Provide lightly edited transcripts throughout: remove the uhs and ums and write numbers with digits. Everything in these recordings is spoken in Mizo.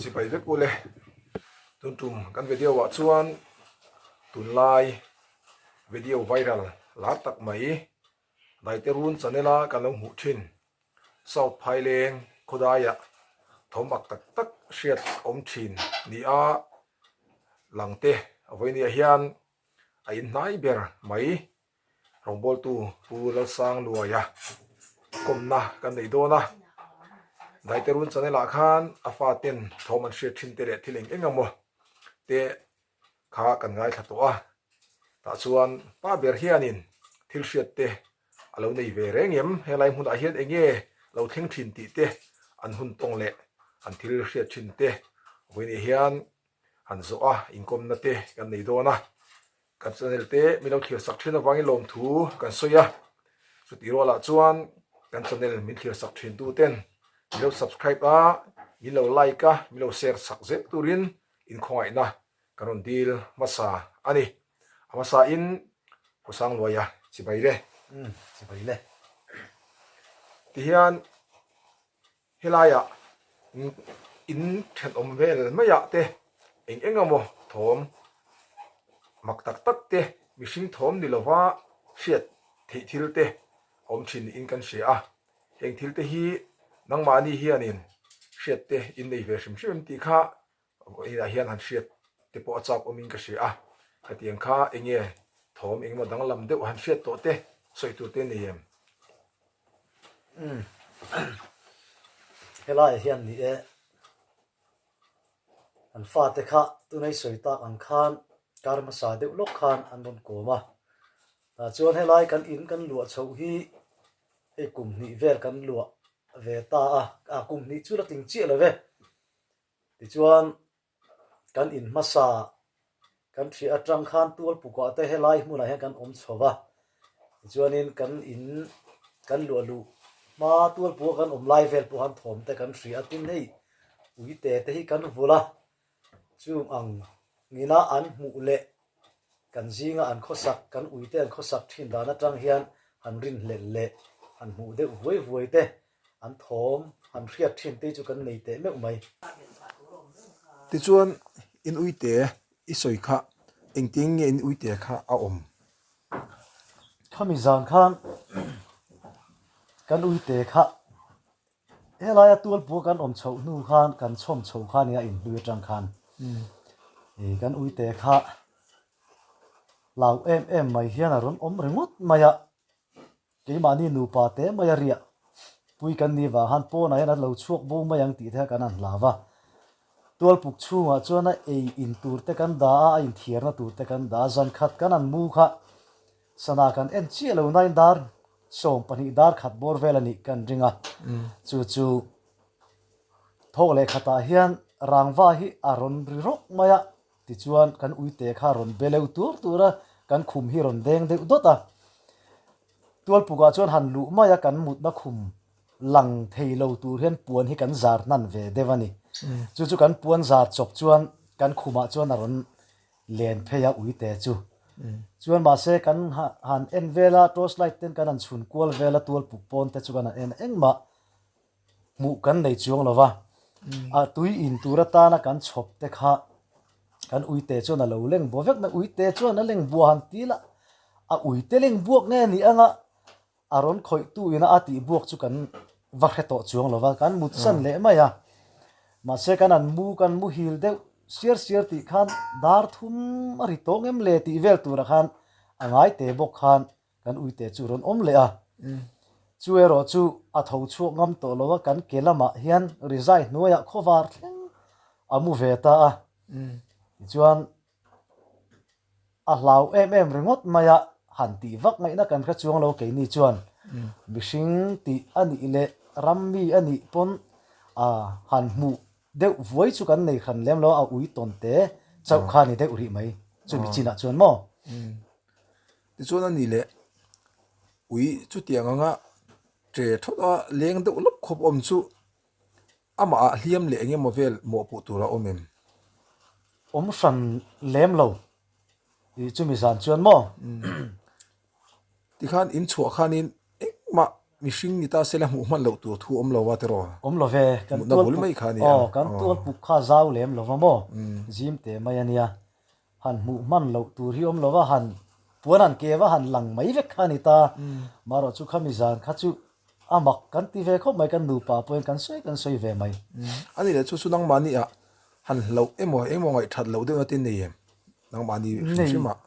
Chibai vek ule tun tum kan video ah chuan tunlai video viral lar tak mai Daiterun channel a kan lo hmuh thin South Phaileng khawdaiah thawm ak tak tak hriat awm thin ni a lang te a vawinia hian a inhnai ber mai. Rawngbawltu Pu Lalsangluaia kawmna kan nei dawn a, Daiterun channel ah khan a faten thawm an hriat thin te leh thil eng eng emaw te kha kan ngaithla tawh a, tah chuan pa ber hianin thil hriat te a lo nei ve reng em, helai hmunah hian eng nge lo thleng thin tih te an hun tawng leh an thil hriat thin te vawiin hian han zawh a inkawmna te kan nei dawn a. Kan channel te min lo thlir sak thin avangin lawmthu kan sawi a, chutih rualah chuan kan channel min thlir sak thin tu ten min lo subscribe a, min lo like a, min lo share sak zel turin inkhawngaihna kan rawn dil hmasa a ni. A hmasa in Pu Sangluaia chibai le. Umm chibai le. Tihian Helaiah in thenawm vel maiah te eng eng emaw thawm mak tak tak te mihring thawm ni lova hriat theih thil te a awm thin niin kan hria a, heng thil te hi nangmahni hianin hriat te in nei ve hrim hrim em tih kha Vawiinah hian han hriat te pawh a chak awmin ka hria a, hetiang kha eng nge thawm eng emaw danglam deuh han hriat tawh te sawi tur te nei em? Umm helaiah hian ni e, an fate kha tunai sawi tak ang khan kar hmasa deuh lawk khan an rawn kawm a, tah chuan helai kan in kan luah chhoh hi hei kum hnih vel kan luah ve ta a, a kum hnih chu la tling chiah lo ve. Tichuan, kan in hmasa kan ṭhiah aṭang khan tualpukah te helai hmunah hian kan awm chho va, tichuanin kan in kan luah luh hma tualpuka kan awm lai vel pawh khan thawm te kan hria a, tin hei uite te hi kan vulh a, chung ang ngina an hmuh leh kan zinga an khawsak kan uite an khawsak ṭhin dan aṭang hian han rinhlelh leh han hmuh deuh vuai vuai te An thawm han hriat thin te chu kan nei teh meuh mai. Tichuan, in uite i sawi kha engtin nge in uite kha a awm? Khami zan khan kan uite kha helaia tualpua kan awm chhoh hnu khan kan chhawm chho kha nia inhlui atang khan kan uite kha hlau em em mai hian a rawn awm ringawt mai a. Keimahni nupa te mai a riah pui kan nih vang han pawnah hian a lo chhuak bo mai ang tih te kha kan han hlau va. Tualpuk chhungah chuan a ei in tur te kan dah a, a inthiarna tur te kan dah a, zan khat kan han mu kha sana kan en chiah lo nain dar 12 dar khat bawr vel a nih kan ring a, chu chu thawk leh khatah hian rangva hi a rawn ri rawk mai a, Tichuan, kan uite kha rawn be leuh tur tur a, kan khum hi rawn deng deuh dawt a. Tualpukah chuan han luh mai a, kan mutna khum lang thei lo tur hian puan hi kan zar hnan ve deuh a ni. Chu chu kan puan zar chawp chuan kan khumah chuan a rawn len phei a uite chu. Chuan mahse kan han en vel a, torch light ten kan han chhun kual vel a, tualpuk pawn te chu kan han en engmah hmuh kan nei chuang lo va, a tui in tur atana kan chhawp te kha kan uite chuan a lo leng bua vek mai, uite chuan a leng bua han ti la, a uite leng buak nge ni anga a rawn khawih tu ina a tih buak chu kan va hre tawh chuang lo va, kan mut san leh mai a, mahse kan han mu kan muhil deuh siar siar tih khan dar thum a ri tawng em le tih vel turah khan a ngai te bawk khan Kan uite chu rawn awm leh a, chu erawh chu a tho chhuak ngam tawh lo a, kan ke lamah hian rizai hnuaiah khawvar thleng a mu ve ta a, tichuan a hlau em em ringawt mai a, han tih vak ngaihna kan hre chuang lo keini chuan mihring tih a nih leh ram mi a nih pawn a han hmuh deuh vuai chu kan nei hran lem lo a, ui tawn te chauh kha a ni deuh rih mai chumi chinah chuan maw. Tichuan a ni leh ui chutiang anga che thawt a leng deuh lawp khawp awm chu amah ah hliam leh eng emaw vel mawhpuh tur a awm em? Awm hran lem lo tih chumi zan chuan maw? Tikhan in chhuah khanin engmah. mihring ni ta sela hmuh hman loh tur thu awm lo a tiraw? Awm lo ve, kan Mutna tual bul puk mai kha a ni a. aw, kan tual puk kha zau lem lo va maw? Zim teh mai a nia. Han hmuh hman loh tur hi awm lo va, han puan han ke va han lang mai vek kha a ni ta. Marawh chu khami zan kha chu a mak kan ti ve khawp mai, kan nupa pawhin kan sawi kan sawi ve mai. A ni leh chu chu nangmahni ah han hlauh emaw engemaw ngaihthat loh deuhna te nei em? Nangmahni hrim hrim ah.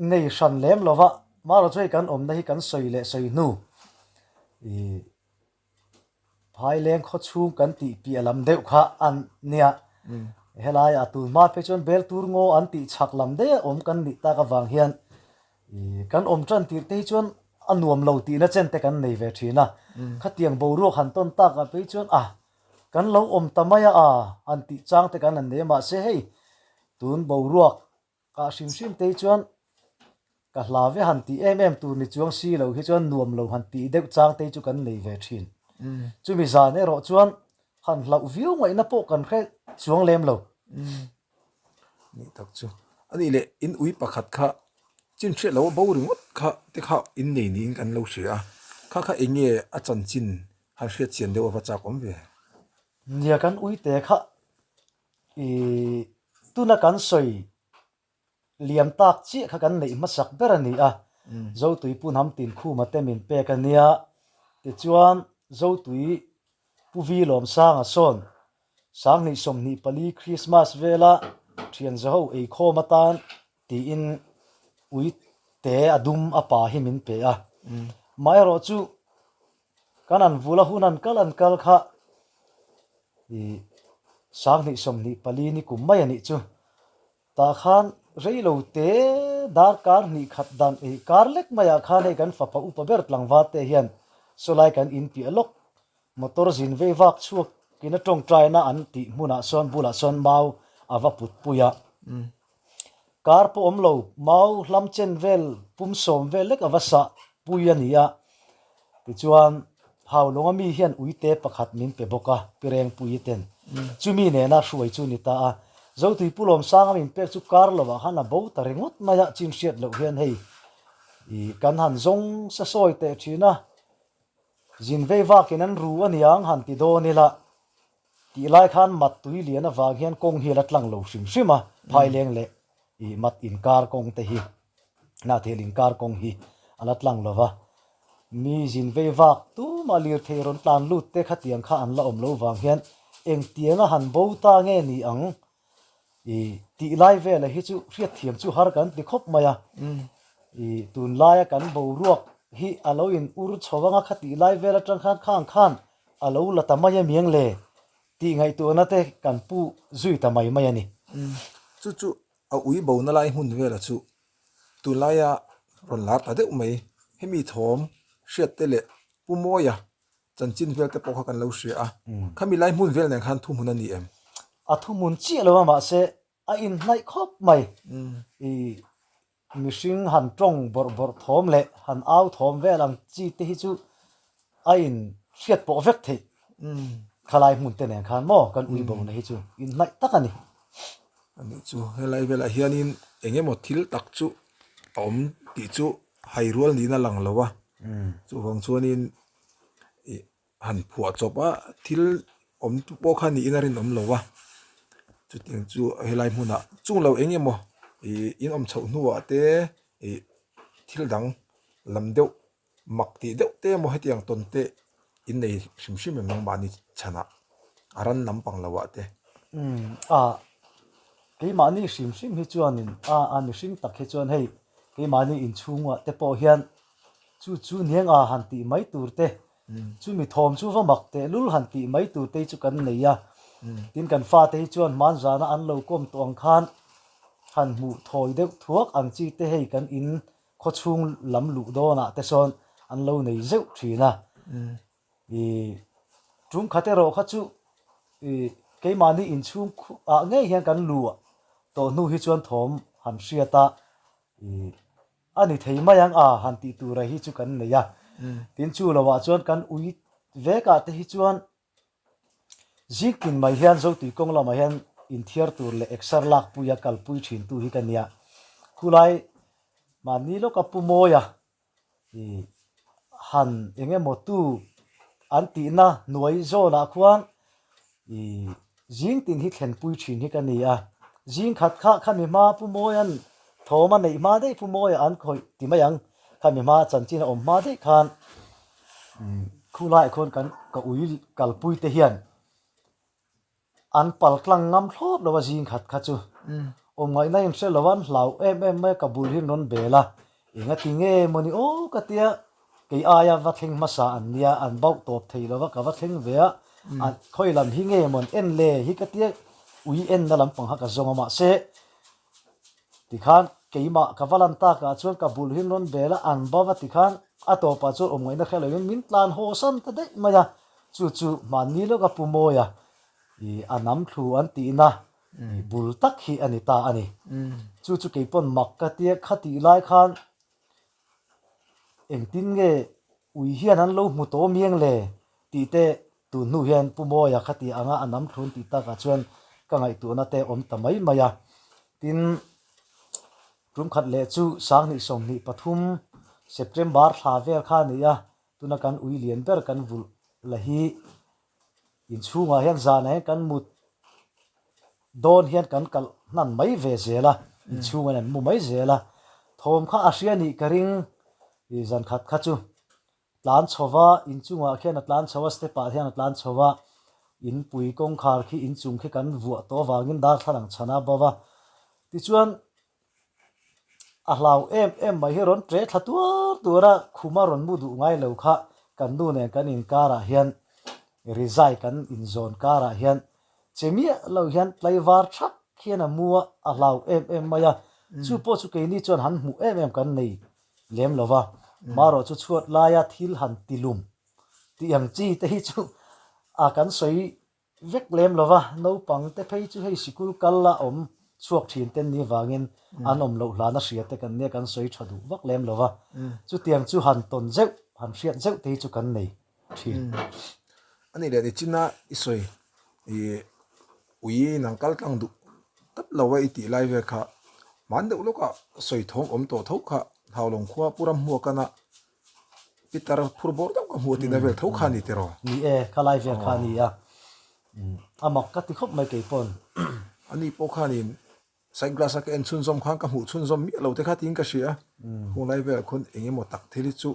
Nei hran lem lo va, marawh chu hei kan awmna hi kan sawi leh sawi hnu ih Phaileng khaw chhung kan tih piah lam deuh kha a nia. Helai a tun hma phei chuan bel tur ngaw an tih chhak lam daih a awm kan nih tak avang hian ih kan awm tan tirh te hi chuan a nuam lo tihna chen te kan nei ve thin a. Khatiang boruak han tawn takah phei chuan a kan lo awm ta mai a han tih chang te kan han nei a mahse hei tun boruak Kah hrim hrim te hi chuan ka hla ve han tih em em tur ni chuang si lo hi chuan nuam lo han tih deuh chang te hi chu kan nei ve thin. Chumi zan erawh chuan han hlauh viau ngaihna pawh kan hre chuang lem lo. Ni tak chu. A nih leh in ui pakhat kha chin hriat lo a bo ringawt kha te kha in nei niin kan lo hria a. Kha kha eng nge a chanchin han hriat chian deuh a va chak awm ve. Nia kan ui te kha Ih, tuna kan sawi liam tak chiah kha kan neih hmasak ber a ni a, Zotui Pu Hnamtin Khuma te min pek a nia, tichuan Zotui Pu Vi Lawmsanga sawn 2024 Krismas vela thian zaho eikhawm atan tiin ui te a dum a pa hi min pe a, maherawh chu Kan an vula hun an kal an kal kha ih 2024 ni kum mai a nih chu. Tah khan rei lo te dar kar hnih khat dan ih kar lek maiah khan hei kan fapa upa ber tlangval te hian sawlai kan in piah lawk motor zin vei vak chhuak in a tawngtaina an tih hmunah sawn bulah sawn mau a va put pui a. Kar pawh awm lo, mau hlam chen vel pum sawm vel lek a va sah pui a ni a. Tichuan, Haulawng a mi hian uite pakhat min pe bawk a, Pirengpuii ten. Chumi nena hruai chu ni ta a. Zotui Pu Lawmsanga min pek chu kar lovah khan a bo ta ringawt mai a, chin hriat loh hian hei ih kan han zawng sa sawi teh thin a, zin vei vakin an ru a niang han ti dawn ila. Tih lai khan mat tui lian avang hian kawng hi a la tlang lo hrim hrim a, Phaileng leh ih mat inkar kawng te hi, Hnathel inkar kawng hi a la tlang lo va. Mi zin vei vak tumah lirthei rawn tlan lut te khatiang kha an la awm lo vang hian engtianga han bo ta nge ni ang ih tih lai vela hi chu hriatthiam chu har kan ti khawp mai a. Ih tunlaia kan boruak hi a lo in ur chho anga khatih lai vel atang khan khang khan A lo la ta mai a miang le tih ngaihtuahna te kan pu zui ta mai mai a ni. Chu chu a ui bona lai hmun vela chu tunlaia rawn lar ta deuh mai. Hemi thawm hriat te leh Pu Mawia chanchin vel te pawh kha kan lo hria a. Khami lai hmun vel nen khan thuhmun a ni em? A thuhmun chiah lo a mahse a inhnaih khawp mai. I Mihring han tawng bawrh bawrh thawm leh han au thawm vel ang chi te hi chu a in hriat pawh vek theih khalai hmun te nen khan maw kan ui bona hi chu inhnaih tak a ni. A nih chu helai velah hianin eng emaw thil tak chu a awm tih chu hai rual niin a lang lo a, chuvang chuanin ih han phuah chawp a thil awm pawh kha niin a rinawm lo a chutiang chu helai hmunah chung lo eng emaw ih in awm chhoh hnuah te ih thil dang lam deuh mak tih deuh te emaw hetiang tawn te in nei hrim hrim em nangmahni chhanah a ran lampang lo ah te. Umm a keimahni hrim hrim hi chuanin a a mihring tak hi chuan hei keimahni inchhungah te pawh hian Chu chu niang a han tih mai tur te, chumi thawm chu va mak teh lul han tih mai tur te hi chu kan nei a. Tin kan fate hi chuan hmanzana an lo kawm tawh ang khan han hmuh thawi deuh thuak ang chi te hei kan in khawchhung lam luh dawnah te sawn an lo nei zeuh thin a. I tum khat erawh kha chu i keimahni inchhung ah ngei hian kan luh tawh hnu hi chuan thawm han hriat a i A ni thei mai ang a han tih tura hi chu kan nei a. Tin chu lovah chuan kan ui vekah te hi chuan zingtin mai hian Zotui kawng lamah hian inthiar tur leh exer lakpuia kalpui thintu hi ka nia. Khulai mahni lawka Pu Mawia i. han eng emaw tu an tihna hnuai zawnah khuan ih zing tin hi thlenpui thin hi ka ni a, zing khat kha khami hma Pu Mawia'n thawm a neih hma daih Pu Mawia an khawih ti mai ang, khami hma chanchin a awm hma daih khan khulaiah khuan kan ka ui kalpui te hian An pal tlang ngam thlawt lo a zing khat kha chu. Awm ngaihna in hre lo a, an hlau em em mai a, ka bul hi an rawn bel a, eng a ti nge maw ni aw ka tia, kei aia va thleng hmasa an nia, an bauh tawp thei lo a, ka va thleng ve a, an khawi lam hi nge maw an en le hi ka tia, ui enna lampang kha ka zawng a mahse tikhan keimah ka va lan takah chuan ka bul hi an rawn bel a, an bauh a tikhan a tawpah chuan awm ngaihna hre loin min tlan haw san ta daih mai a. Chu chu hmanni lawka Pu Mawia i a nam thlu an tihna i bul tak hi a ni ta a ni. Chu chu kei pawn mak ka tia khatih lai khan engtin nge ui hian an lo hmu tawh miang le tih te tun hnu hian Pu Mawia khatih anga a nam thlu an tih takah chuan ka ngaihtuahna te awm ta mai mai a. Tin, tum khat leh chu 2023 September thla vel kha a ni a, Tuna kan ui lian ber kan vulh la hi inchhungah hian zanah hian kan mut dawn hian kan kalh hnan mai ve zel a, inchhungah hian an mu mai zel a, thawm kha a hria nih ka ring i zan khat kha chu tlan chho va, inchungah khian a tlan chho a, step ah hian a tlan chho va, inpui kawngkhar khi inchung khi kan vuah tawh avangin darthlalang chhan a bo va, tichuan A hlau em em mai hi rawn ṭe thla tuar tuar a, khuma rawn mu duh ngai lo kha kan nu nen kan inkarah hian rizai kan inzawn karah hian che miah lo hian tlaivar thak hian a mu a, a hlau em em mai a. Chu pawh chu keini chuan han hmuh em em kan nei lem lo va, marawh chu chhuat laia thil han tilum tih ang chi te hi chu a kan sawi Vek lem lo va, naupang te phei chu hei sikul kal la awm chhuak thin te ni vangin an awm loh hlana hria te kan nia kan sawi tha duh vak lem lo va, chutiang chu han tawn zeuh, han hriat zeuh te hi chu kan nei thin. A nih leh ni china i sawi i ui nang kal tlang duh tlat lo a i tih lai vel kha hman deuh lawkah sawi thawng awm tawh tho kha Haulawng khua Pu Ramhmuak ana Pitar phur bawr deuh ka hmuh tina vel tho kha ni tiraw? Ni e, kha lai vel kha a ni a. A mak ka ti khawp mai kei pawn. Ani pawh khanin side glass a ka en chhunzawm khan ka hmuh chhunzawm miah lo te kha tiin ka hria a. Hung lai velah khawn eng emaw tak thil hi chu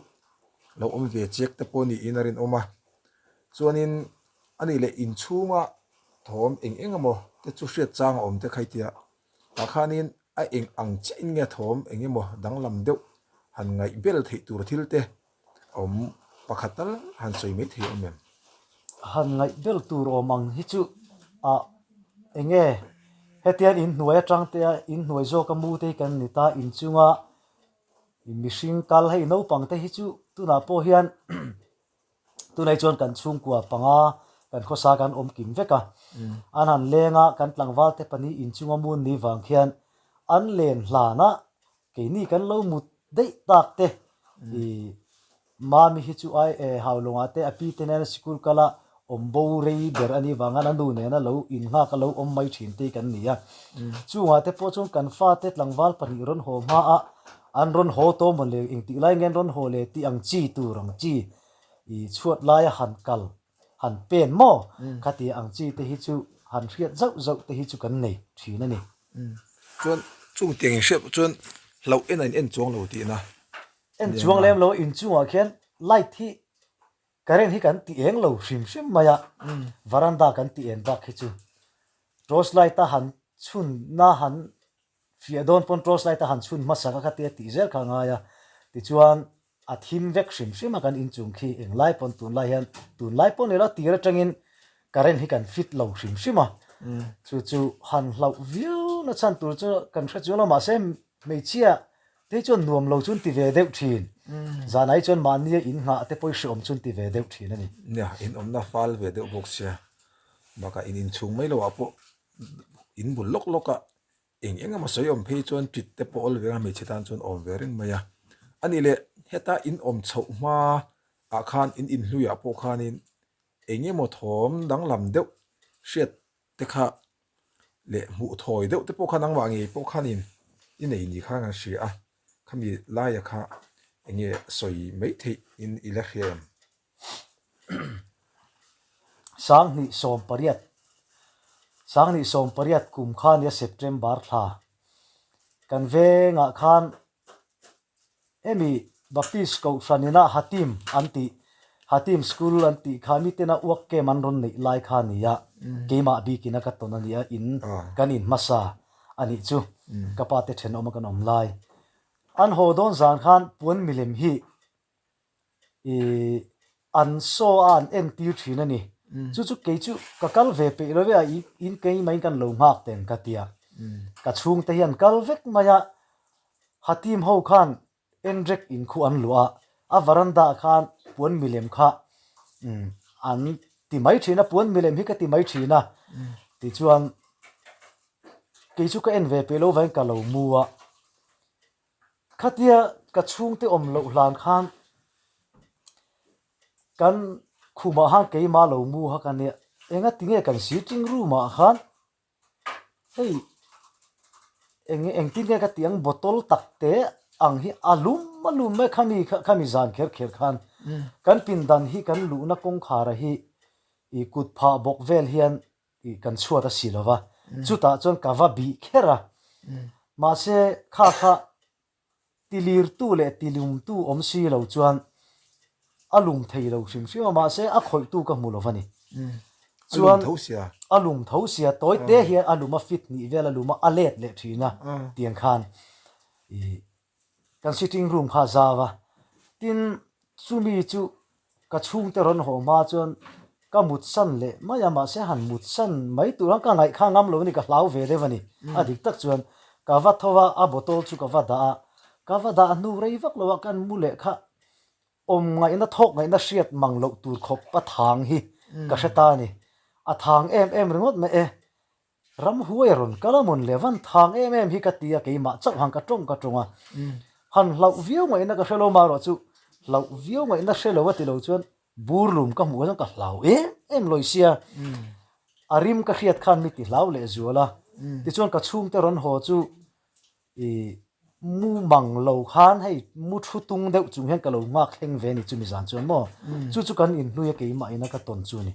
lo awm ve chiak te pawh niin a rinawm a. Chuanin ani leh inchhunga thawm eng eng emaw te chu hriat chang a awm te kha i tia. Tah khanin a eng ang chiahin nge thawm eng emaw danglam deuh han ngaih bel theih tur thil te awm pakhat tal han sawi mai thei awm em? Han ngaih bel tur awm ang hi chu ah eng nge hetian inhnuai atang te a inhnuai zawka mu te hi kan ni ta inchunga mihring kal hei naupang te hi chu tunah pawh hian Tunah chuan kan chhungkua panga kan khawsa kan awm kim vek a, an han leng a, kan tlangval te pahnih inchunga mun ni vang khian an len hlan a, keini kan lo mut daih tak te i Mami hi chu ai e Haulawngah te a pi te nena sikul kal a awm bo rei ber a nih vang khan a nu nena lo innghak a lo awm mai thin te hi kan ni a. Chungah te pawh chuan kan fate tlangval pahnih rawn haw hma a, An rawn haw tawh maw le, engtik lai nge an rawn haw le tih ang chi tur ang chi i chhuat laia han kal, han pen maw? Khati ang chi te hi chu han hriat zauh zauh te hi chu kan nei thin a ni. Chuan chung tiang in hriat chuan hlauh en a in en chuang lo tihna. En chuang lem lo, inchungah khian light hi current hi kan ti eng lo hrim hrim mai a, varanda kan ti en bak hi chu torch light a han chhunna han Fiah dawn pawn torch light a han chhun hmasa ka kha tia tih zel kha a ngai a, tichuan a thim vek hrim hrim a kan inchung khi englai pawn tunlai hian tunlai pawh ni lo tir atangin current hi kan fit lo hrim hrim a, chu chu han hlauh viau na chhan tur chu kan hre chuang lo mahse hmeichhia te hi chuan nuam lo chu an ti ve deuh thin, zanah hi chuan mahnia in nghah te pawh i hreawm chu an ti ve deuh thin a ni. Nia, in awmna fal ve deuh bawk sia, bakah in inchhung mai loah pawh in bul lawk lawk a. Eng eng emaw sawi awm phei chuan tit te pawh awl ve anga hmeichhe tan chuan awm ve reng mai a. A nih leh heta in awm chhoh hma ah khan in inhluiah pawh khanin eng emaw thawm danglam deuh hriat te kha leh hmuh thawi deuh te pawh kha nangmah ngei pawh khanin i nei ni khan an hria a, khami laia kha. Enge sawi mai theih in i la hria em? 2018 2018 kum kha nia September thla kan vengah khan hemi Baptist Kohhran ina Hatim an tih Hatim School an tih kha mitena uak kem an rawn neih lai kha a ni a, keimah bikin a ka tawn a ni a, in kan in hmasa a nih chu ka pa te thenawm a kan awm lai. An haw dawn zan khan puan milem hi ih an saw a an entir thin a ni. Chu chu kei chu ka kal ve peih lo ve a, in keimah in kan lo nghak teng ka ti a. Ka chhungte hi an kal vek mai a, Hatim ho khan Endrek in khu an luah a, a veranda ah khan puan milem kha an ti mai thin a, puan milem hi ka ti mai thin a. Tichuan kei chu ka en ve peih lo vangin ka lo mu a. Khatia ka chhungte awm loh hlan khan kan khumah khan keimah lo mu hak a nia, enga tinge kan sitting room ah khan hei eng engtin nge ka tih ang bottle tak te ang hi a lum a lum mai khami khami zan kher kher khan kan pindan hi kan luhna kawngkhar a hi ih kut phah bawk vel hian ih kan chhuat a si lo va, chutah chuan ka va bih kher a, mahse kha kha tilirtu leh tilumtu awm si lo chuan a lum thei lo hrim hrim a, mahse a khawihtu ka hmu lo va ni. Chuan a lum tho sia, tawi te hian a lum a fit hnih vel a lum a, a let leh thin a tiang khan ih Kan sitting room kha a zau a, tin chumi chu ka chhungte rawn haw hma chuan ka mutsan leh mai a, mahse han mutsan mai tur ang ka ngaih kha ngam lo a ni, ka hlau ve deuh a ni. A dik tak chuan ka va tho a, a bottle chu ka va dah a, ka va dah hnu rei vak lo a kan mu leh kha awm ngaihna thawk ngaihna hriat mang loh tur khawp a thang hi ka hre ta a ni. A thang em em ringawt mai e, Ramhuai a rawn kal a mawn le van thang em em hi ka ti a, keimah chauh han ka tawng ka tawng a. Han hlauh viau ngaihna ka hre lo marawh chu hlauh viau ngaihna hre lo a ti lo chuan bur lum ka hmuh chuan ka hlau em em lawi sia. A rim ka hriat khan mi ti hlau leh zual a. Tichuan ka chhungte rawn haw chu i mu mang lo khan hei mu thu tung deuh chung hian ka lo nghak thleng ve a ni chumi zan chuan maw chu chu kan inhlui a keimah ina ka tawn chu a ni.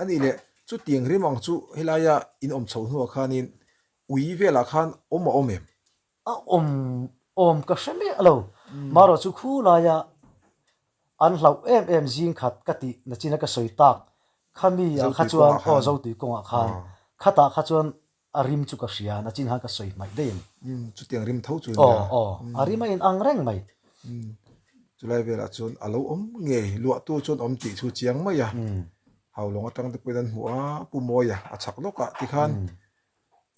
A nih leh chutiang rim ang chu helaia in awm chho hnuah khanin ui velah khan awm a awm em? A awm awm ka hre miah lo marawh chu khu laia an hlauh em em zing khat ka tih nachina ka sawi tak khami ah kha chuan aw Zotui kawngah khan khatah kha chuan A rim chu ka hria, na chin khan ka sawi hmaih daih a ni. Umm, chutiang rim tho chu nia. Aw, aw, a rim a in ang reng mai. Umm, chulai velah chuan a lo awm ngei, luahtu chuan awm tih chu chiang mai a. Haulawng atang te pawhin an hmuh a, Pu Mawia a chhak lawkah tikhan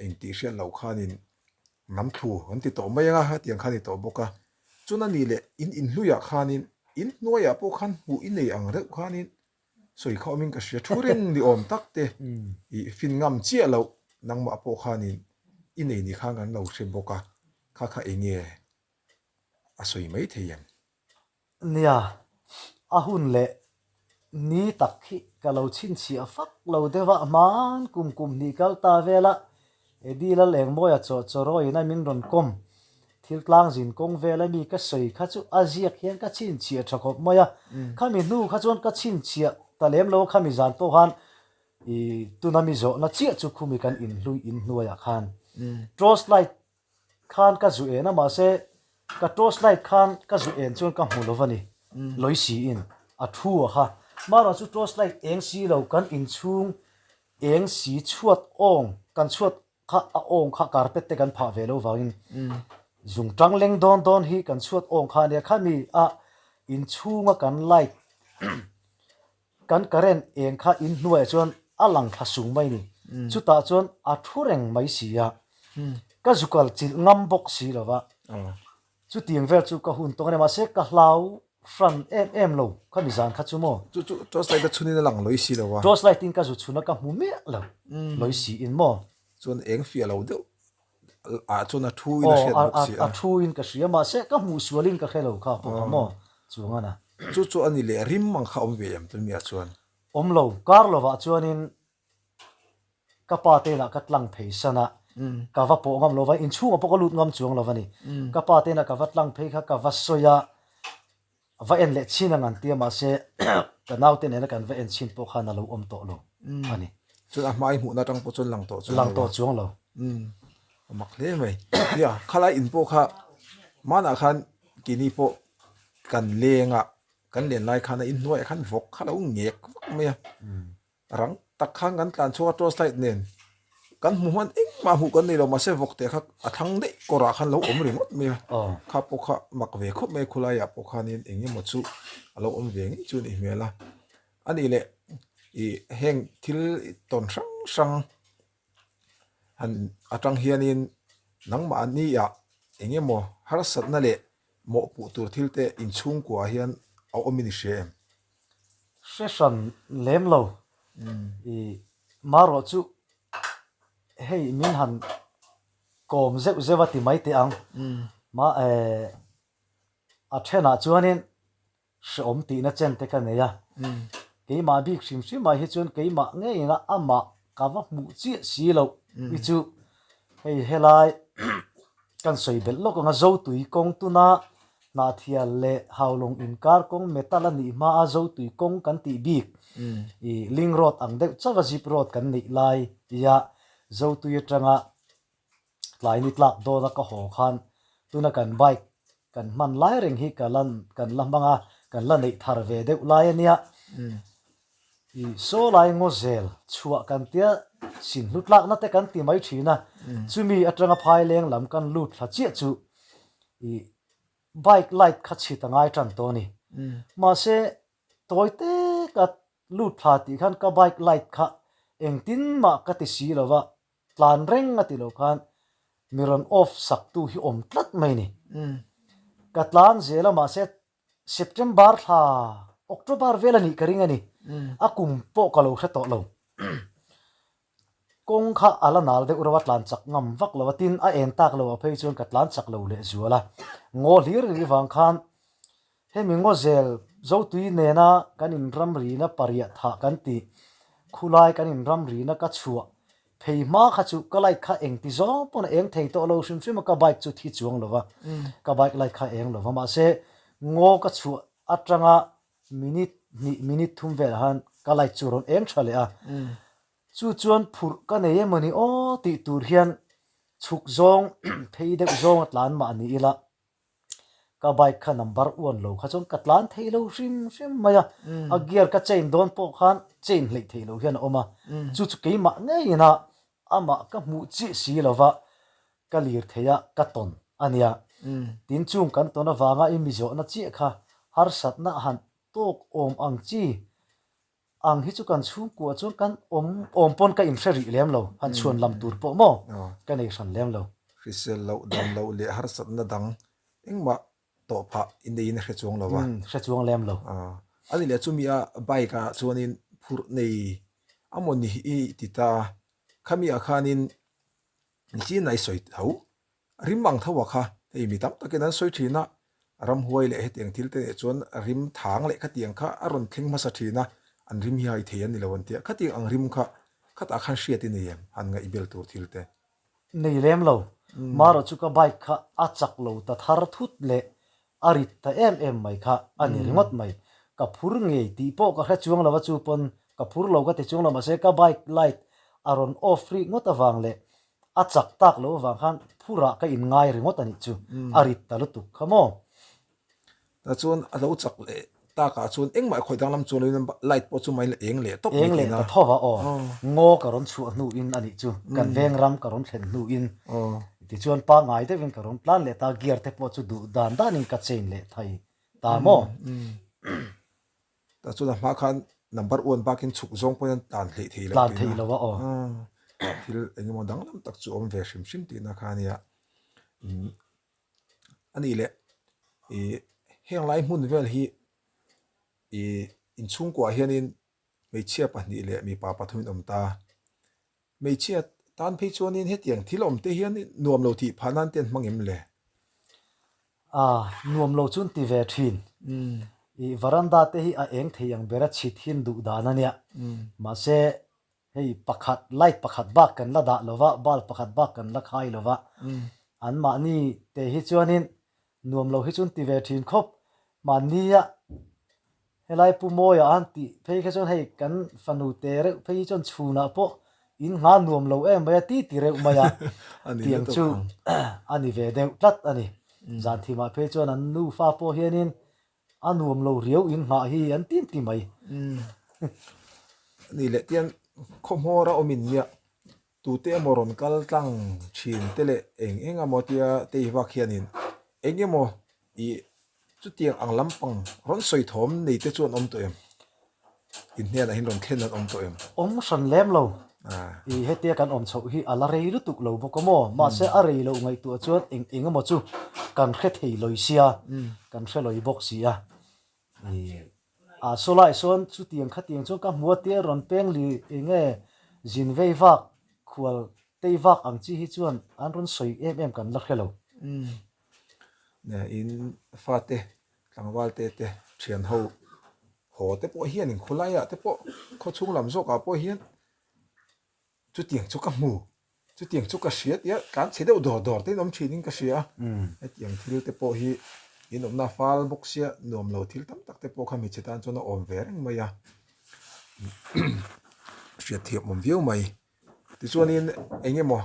engtih hriat loh khanin hnam thlu an ti tawh mai anga, hetiang khan a ni tawh bawk a. Chuan a nih leh in inhluiah khanin in hnuaiah pawh khan hmuh i nei ang reuh khanin Sawi kha awmin ka hria thu reng ni awm tak te i fin ngam chiah loh nangmah pawh khanin i nei ni khan kan lo hre bawk a, kha kha eng nge a sawi mai thei em? Nia, a hun leh ni tak hi ka lo chhinchhiah fak lo deuh a, hmaan kum kum hnih kal ta vel a, Eddie Lalengmawia chaw chawrawiin a min rawn kawm. Thil tlang zin kawng vel a mi ka sawi kha chu a ziak hian ka chhinchhiah tha khawp mai a. Khami hnu kha chuan ka chhinchhiah ta lem lo a, khami zan pawh khan i tuna mi zawhna chiah chu khumi kan inhlui inhnuaiah khan torch light khan ka zu en a, mahse ka torch light khan ka zu en chuan ka hmu lo va ni, lawi siin a thu a kha. Marawh chu torch light eng si lo kan inchhung Eng si chhuat awng kan chhuat kha a awng kha carpet te kan phah ve lo vangin zung tang leng dawn dawn hi kan chhuat awng kha ania khami a inchhunga kan light kan current eng kha in hnuaiah chuan a lang thla sung mai ni chutah chuan a thu reng mai si a ka zukal chilh ngam bawk si lo va. Chutiang vel chu ka hun tawng a ni, mahse ka hlau hran em em lo khami zan kha chu maw. Chu chu torch light a chhunin a lang lawi si lo a. Torch light in ka zu chhun a ka hmu miah lo lawi si in maw. Chuan eng fiah lo deuh ah chuan a thu in a hriat bawk si a. Aw a thu in ka hria mahse ka hmuh sual in ka hre lo kha pawh kha maw chuang a na. Chu chu a ni leh rim ang kha awm ve em tumi ah chuan. Awm lo, kar lovah chuanin ka pa te inah ka tlang phei san a. Ka va pawh ngam lo va, inchhungah pawh ka lut ngam chuang lo a ni. Ka pa te inah ka va tlang phei kha ka va sawi a, va en leh chhin ang an ti a, mahse ka naute nena kan va en chhin pawh khan a lo awm tawh lo a ni. Chuan a hmai hmuhna atang pawh chuan lang tawh chuang lo. Lang tawh chuang lo. A mak hle mai. Nia, khalai in pawh kha hmanah khan keini pawh kan leng a, kan len lai khan a inhnuaiah khan vawk kha lo ngek vak mai a. Rang tak khan kan tlan chhuak a torch light nen kan hmu hman engmah hmuh kan nei lo mahse vawk te kha a thlang daih kawrah khan lo awm ringawt mai a kha pawh kha mak ve khawp mai a khulaiah pawh khanin eng emaw chu a lo awm ve ngei chu a nih hmel a ani leh ih heng thil tawn hrang hrang han atang hianin nangmahni ah eng emaw harsatna leh mawhpuh tur thil te inchhungkuaah hian a awmin i hria em? Hre hran lem lo. I marawh chu hei min han kawm zeuh zeuh a ti mai teh ang. Ma a thenah chuanin hreawm tihna chen te ka nei a. Keimah bik hrim hrimah hi chuan keimah ngeiin a amah ka va hmuh chiah si loh hi chu hei helai kan sawi belh lawk ang a Zotui kawng tuna Hnahthial leh Haulawng inkar kawng metal a nih hma a Zotui kawng kan tih bik i link road ang deuh chauh a zip road kan neih lai tia Zotui atanga tlai ni tlak dawn a ka haw khan tuna kan bike kan hman lai reng hi ka la kan la hmang a kan la neih thar ve deuh lai a nia. I saw lai ngaw zel chhuah kan tia sin hlu tlakna te kan ti mai thin a, chumi atanga phaileng lam kan lut thla chiah chu i bike light kha chhit a ngai tan tawh a ni. Mahse tawi te ka lut thla tih khan ka bike light kha engtin mah ka ti si lo va, tlan reng a ti lo khan mi rawn off sak tu hi awm tlat mai a ni. Ka tlan zel a mahse September thla, October vel a nih ka ring a ni. A kum pawh ka lo hre tawh lo. Kawng kha a la nal deuh reuh a, tlan chak ngam vak lo a, tin a en tak lo ah phei chuan ka tlan chak lo leh zual a. Ngaw hlir ri vang khan hemi ngaw zel Zotui nena kan inramrina pariah thah kan tih khulai kan inramrina ka chhuah Phei hma kha chu ka light kha eng ti zawng pawn a eng thei tawh lo hrim hrim a, ka bike chu thi chuang lo va, ka bike light kha a eng lo va, mahse ngaw ka chhuah atanga minute hnih minute thum velah khan ka light chu a rawn eng tha leh a, chu chuan phurh ka nei emawni aw tih tur hian chhuk zawng phei deuh zawng a tlan mah ni ila. Ka bike kha number uan lo kha chuan ka tlan thei lo hrim hrim mai a, a gear ka change dawn pawh khan change hleih theih loh hian a awm a, chu chu keimah ngeiin a amah ka hmuh chiah si lo va, ka lir thei a ka tawn a nia. Tin chung kan tawn avanga i mi zawhna chiah kha harsatna a han tawk awm ang chi Ang hi chu kan chhungkuah chuan kan awm awm pawn ka inhre rih lem lo, han chhuan lam tur pawh maw ka nei hran lem lo. Hrisel loh, dam loh leh harsatna dang engmah tawh phah i neiin a hre chuang lo a. Hre chuang lem lo. A ni leh chumi a bike ah chuanin phurh nei a maw ni i ti ta a, khami ah khanin nichin a i sawi tho Rim ang tho a kha, hei mi tam takin an sawi thin a, ramhuai leh hetiang thil te nih chuan rim thang leh khatiang kha a rawn thleng hmasa thin a, an rim hi hai thei an ni lo an ti a, khatiang ang rim kha khatah khan hriat i nei em, han ngaihbel tur thil te. Nei lem lo, marawh chu ka bike kha a chak lo ta thar thut leh a rit ta em em mai kha a ni ringawt mai, ka phur ngei tih pawh ka hre chuang lo a chu pawn ka phur lo ka ti chuang lo mahse ka bike light a rawn off rih ngawt avang leh A chak tak loh avang khan phurah ka in ngai ringawt a nih chu, a rit ta lutuk kha maw? Tah chuan a lo chak leh takah chuan engmah khawi danglam chuan loin light pawh chu mai la eng leh tawp mai Eng leh tihna. ta tho va aw, ngaw ka rawn chhuah hnuin a nih chu, kan veng ram ka rawn thlen hnuin tichuan pangngai deuhin ka rawn tlan leh ta, gear te pawh chu duh dan danin ka chain leh thai ta maw? Tah chuan a hma khan number one bakin chhuk zawng pawhin an tlan hleih thei lo Tlan thei lo a aw. Thil eng emaw danglam tak chu awm ve hrim hrim tihna kha a nia. A nih leh ih heng lai hmun vel hi ih inchhungkuah hianin hmeichhia pahnih leh mipa pathumin awm ta. Hmeichhia tan phei chuanin hetiang thil awm te hian nuam lo tih phah nan te an hmang em le? A, nuam lo chu an ti ve thin. I varanda te hi a eng thei ang ber a chhit hin duh dan a nia. Mahse. Hei pakhat light pakhat bak kan la dah lo va, bulb pakhat bak kan la khai lo va. An mahni te hi chuanin nuam lo hi chu an ti ve thin khawp. Mahnia helai Pu Mawia an tih phei kha chuan hei kan fanu te reuh phei hi chuan chhunah pawh in ngha nuam lo em mai a ti ti reuh mai a. Tiang chu a ni ve deuh tlat a ni. Zan thimah phei chuan an nufa pawh hianin A nuam lo riau in nghah hi an tin ti mai. Ni leh tiang khaw hmawr a awm in nia tute emaw rawn kal tlang thin te leh eng eng emaw tia tei vak hianin eng emaw ih chutiang ang lampang rawn sawi thawm nei te chu an awm tawh em? In hnenah hian rawn thlen an awm tawh em? Awm hran lem lo. I hetia kan awm chhoh hi a la rei lutuk lo bawk a maw? Mahse a rei loh ngaihtuah chuan eng eng emaw chu kan hre thei lawi sia, kan hre lawi bawk si a. I a saw lai sawn chutiang khatiang chuan ka hmu a tia rawn peng li eng nge zin vei vak khual tei vak ang chi hi chuan an rawn sawi em em kan la hre lo. In fate tlangval te te thian ho haw te pawh hian in khawlaiah te pawh khaw chhung lam zawkah pawh hian chutiang chu ka hmu chutiang chu ka hria tia tlan chhe deuh dawr dawr te in awm thin in ka hria a hetiang thil te pawh hi in awmna fal bawk sia nuam lo thil tam tak te pawh kha hmeichhe tan chuan a awm ve reng mai a hriatthiam awm viau mai tichuanin eng emaw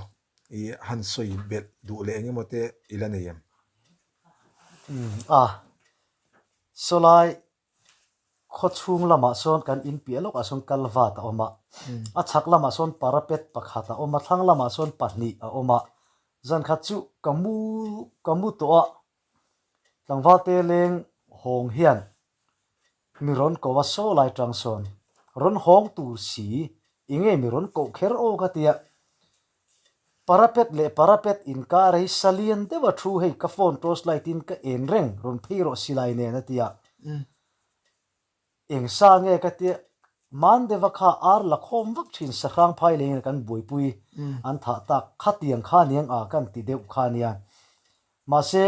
I han sawi belh duh leh eng emaw te i la nei em? Umm a, sawlai khaw chhung lamah sawn kan in piah lawkah sawn kalvat a awm a, a chhak lamah sawn parapet pakhat a awm a, thlang lamah sawn pahnih a awm a, zan khat chu ka mu ka mu tawh a, tlangval te leng hawng hian Mi rawn ko a saw lai tang sawn rawn hawng tur si i nge mi rawn koh kher aw ka tia. Parapet leh parapet inkar hei sa lian deuh a thu hei ka phone torch light in ka en reng rawn phei rawh silai nen a tia. Eng sa nge ka tia Mandeva kha ar la khawm vak thin sahrang phai lengin kan buaipui an thah tak khatiang kha niang a kan ti deuh kha nia. Mahse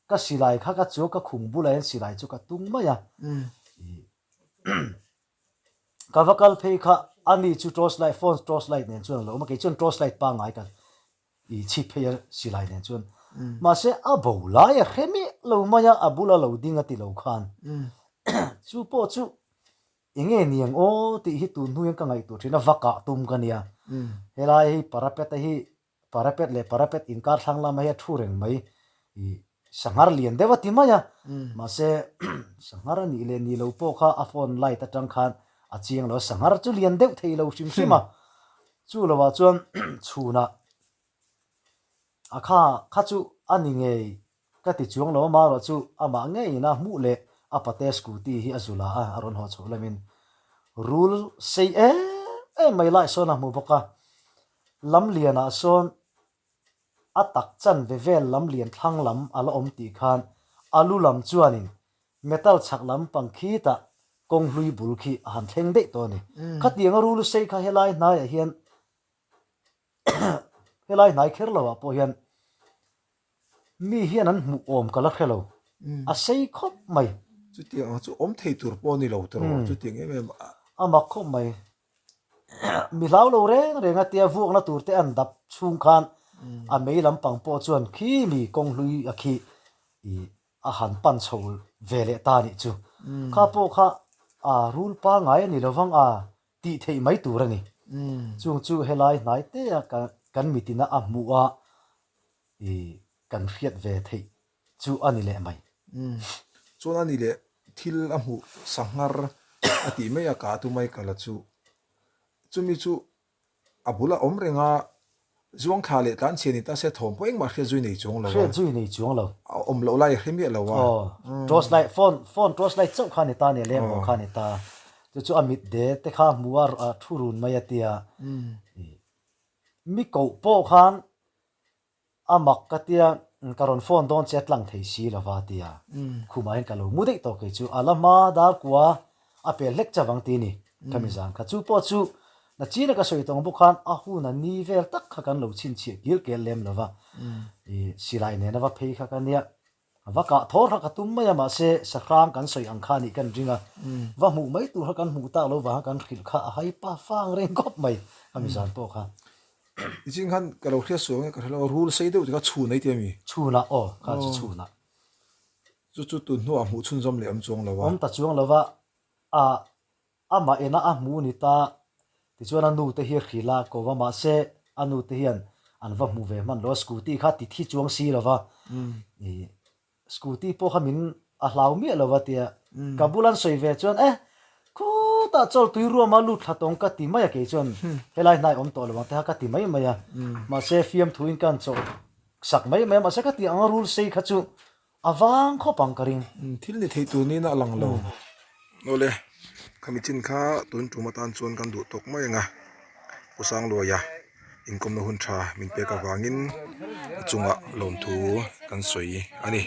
Ka silai kha ka chu ka khum bulah hian silai chu ka tung mai a. Ka va kal phei kha ani chu torch light phone torch light nen chuan a lo awm a, kei chuan torch light pangngai ka i chhip phei a silai nen chuan. Mahse a bo lai a hre miah lo mai a, a bula lo ding a ti lo khan. Chu pawh chu enge niang aw tih hi tun hnuaiin ka ngaihtuah thin a, va kah tum ka nia. Helai hi parapet a hi Parapet leh parapet inkar thlang lama hi a thu reng mai. I sanghar lian deuh a ti mai a. Mahse sanghar a nih leh nih lo pawh kha a phone light atang khan a chiang lo a, sanghar chu lian deuh thei lo hrim hrim a. Chu lovah chuan chhunah a kha kha chu a ni ngei Ka ti chuang lo amarawh chu amah ngeiin a hmuh leh a pate scooty hi a zula a, a rawn haw chhoh lamin rul sei em em mai lai sawn a hmu bawk a, lamlianah sawn a tak chan ve vel lamlian thlang lam a la awm tih khan a lu lam chuanin metal chhak lam pang khitah kawng hlui bul khi a han thleng daih tawh a ni. Khatianga rul sei kha helai hnaiah hian helai hnai kher loah pawh hian Mi hian an hmuh awm ka la hre lo, a sei khawp mai. Chutiang ang chu awm thei tur pawh a ni lo tawh, chutiang em em a. A mak khawp mai. Mi hlau lo reng reng a tia vuakna tur te an dap chhung khan a mei lampang pawh chuan khi mi kawng hlui a khi i a han pan chho ve leh ta nih chu. Kha pawh kha a rul pangai a ni lo vang a tih theih mai tur a ni. Chung chu helai hnai te a kan mitina a hmuh a i kan hriat ve theih chu a ni leh mai. Chuan a ni leh thil a hmuh sanghar a tih mai a kah tu mai kala chu chumi chu a bul a awm reng a, zuang thla leh tlan chhian ni ta se thawm pawh engmah hriat zui nei chuang lo a. Hriat zui nei chuang lo. A awm loh lai a hre miah lo a. Aw, torch light, phone, phone torch light chauh kha a ni ta a ni, leng pawh kha a ni ta. Chu chu a mit de te kha hmu a, a thu run mai a tia. Mi koh pawh khan A mak ka tia, ka rawn phone dawn che a tlang thei si lo va tia. Khumah hian ka lo mu daih tawh kei chu a la hma dar kua a pel hlek cha vang ti ni. Khami zan kha chu pawh chu nachina ka sawi tawng bawk khan a hun a ni vel tak kha kan lo chhinchhiah kil kel lem lo va. I silai nena va phei kha ka nia. Va kah thawr kha ka tum mai a, mahse sahrang kan sawi ang kha nih kan ring a, va hmuh mai tur kha kan hmuh tak lo vanga kan hrilh kha a hai pa fang reng khawp mai a mi zan pawh kha. Nichin khan ka lo hriat sual nge ka hre lo a, rul sei deuh tikha chhun ei ti a mi? Chhunah aw, kha chu chhunah. Chu chu tun hnuah hmuh chhunzawm leh awm chuang lo a. Awm ta chuang lo a, a Amah ena a hmu ni ta, tichuan a nu te hi a hrilh a, ko va mahse a nu te hian an va hmu ve hman lo a, scooty kha ti thi chuang si lo va, ih scooty pawh kha min a hlau miah lo va tia ka bula an sawi ve chuan eh khutah chawl tui ruama lut thla tawng ka ti mai a kei chuan helai hnai awm tawh lo ang te kha ka ti mai mai a, mahse fiamthuin ka han chawh sak mai mai a, mahse ka tih ang a rul sei kha chu A vang khawp ang ka ring. Thil ni thei tur niin a lang lo. Awle, khami chin kha tun tum atan chuan kan duh tawk mai ang a, Pu Sangluaia inkawmna hun tha min pek avangin a chungah lawmthu kan sawi a ni.